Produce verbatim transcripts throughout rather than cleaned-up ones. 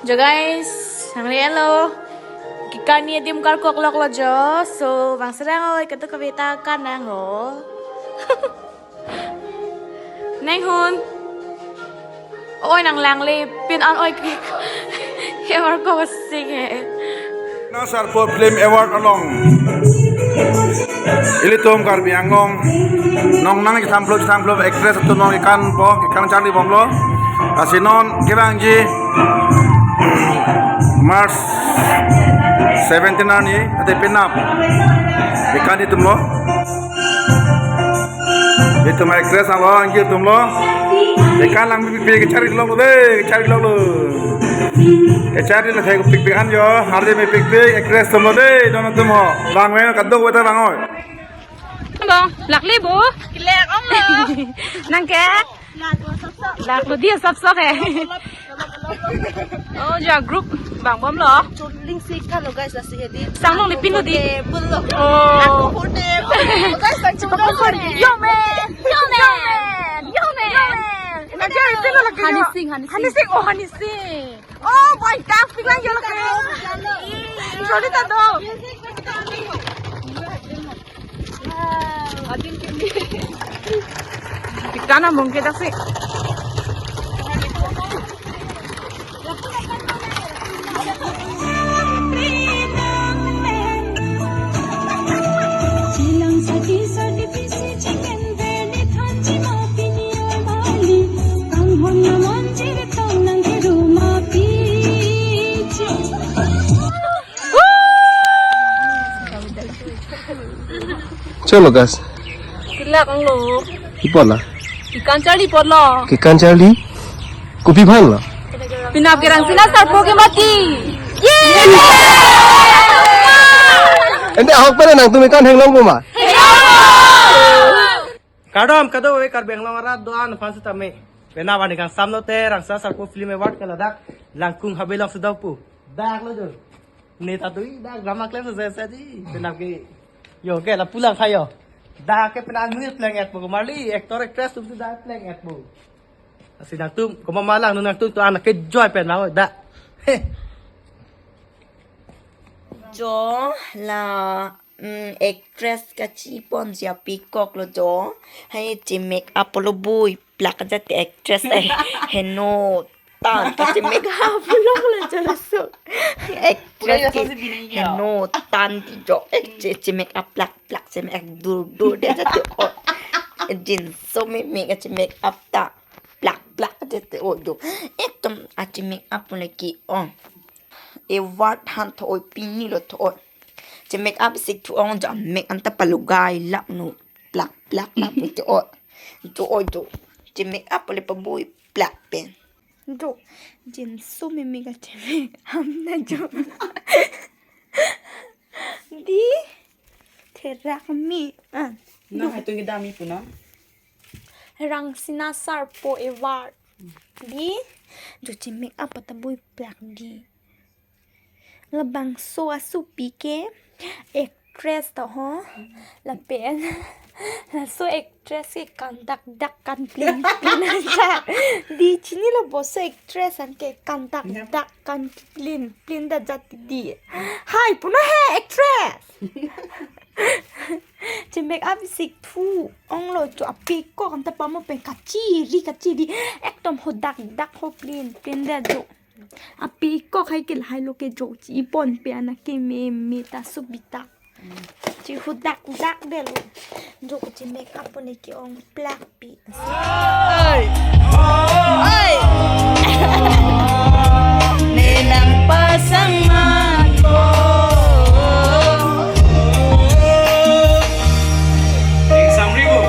Jo guys, nangli elo. Kekarni adim karkok loklo jo. So, bang serang oi, ketu kaveta kanang ho. Neng hun. Oi, nang langle pin an oi ke. He war ko sing he. Sarpo Film Award along ilitum Karbi Anglong nongnang kethamplo kethamplo actress atum nong ikan po ikan charli bomlo. Lasi non kevangji March seventeen arni ate penap ikan itumlo. Itum actress alo, anji atumlo. Ikan lang pipi kecharli loklo de, kecharli loklo. Kecharli lo thek pikpik an jo, hardi mepikpik actress atumlo de, don atum ho. Bang oi, kadokave ta bang oi. Bang, lakle bo. Kelek onglo. Nang ke? Laklo dia sap sok eh. Oh, ja group bang bomlo. Chuling si kalo guys, lasi hedi. Sang longle pin lo di. Comfortable lo. Oh. Comfortable. Guys, sang chuling lo. Yo man. Yo man. Yo man. Yo man. Honey Singh, Honey Singh. Honey Singh, oh Honey Singh. Oh, boy, tak pinglang yo lo kayo. Sorry ta do. Ikan among kita sih. Chalo guys. Kelek onglo. Ipola. Ikan charli apotlo. Ikan charli. Kopi bhang lo. Penap ke Rangsina Sarpo ke mati. Ante ahok pen nangtum ikan henglong po ma? Kardom kadokave Karbi Anglong arat do-an aphan sitame. Penap ani kangsamlo te Rangsina Sarpo Film Award ke ladak Langkung habe along si do pu. Dak lo jo. Ne ta dui dak drama klem se se di. Penap ke. Yo ke lapu lang tha yo. Dak ke penap mungil pleng et po marli actor actress atum si dak pleng et po. Lasi nangtum komat ma lang nangtum tu anak ke joy pen ma da. He. Jo la, mm, actress kachiponji apikok lo jo. Hai che make up lo bui plak ajat actress eh. Heno tan kache make up lo lo jo laso. Actress ke heno tan ti jo. Eh, che, che make up plak plak che make up dur dur de ajat o. Jinso meme kache make up ta. Plak plak ajat o do. Ekdom ache make up pule ke-ong. Award han tho-oi pini lo tho-oi. Che make up sik thu-ong jo make anta palugai lap nu. Plak plak lap nu tho-oi. Tho-oi do. Che make up pule pabui plak pen. Do. Jinso meme kache make up na jo. Di. Therak mi. Ah. Na hai tu ngidam mi puna. Rangsina Sarpo Award. Di. Jo che make up ta bui plak di. Labangso asupi ke actress to ho. Lapen laso actress ke kan dak dak kan plin plin aja. Di chinilo boso actress an ke kan dak dak kan plin plin da jat di. Hai puna he actress. Che make up sik thu-ong lo jo apikok anta pamo pen kachiri kachiri ekdom ho dak dak ho plin plin da jo. Apikok hai ke lahai lo ke jo chipon pe anak ke meme ta subita. Chi ho dak dak de lo. Jo che make up pone ke-ong plak pi. Ai. Ai. Nenang pasang mako. Samrigo.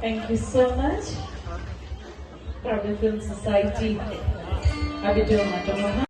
Thank you so much, Karbi Film Society. Abi do ma do ma.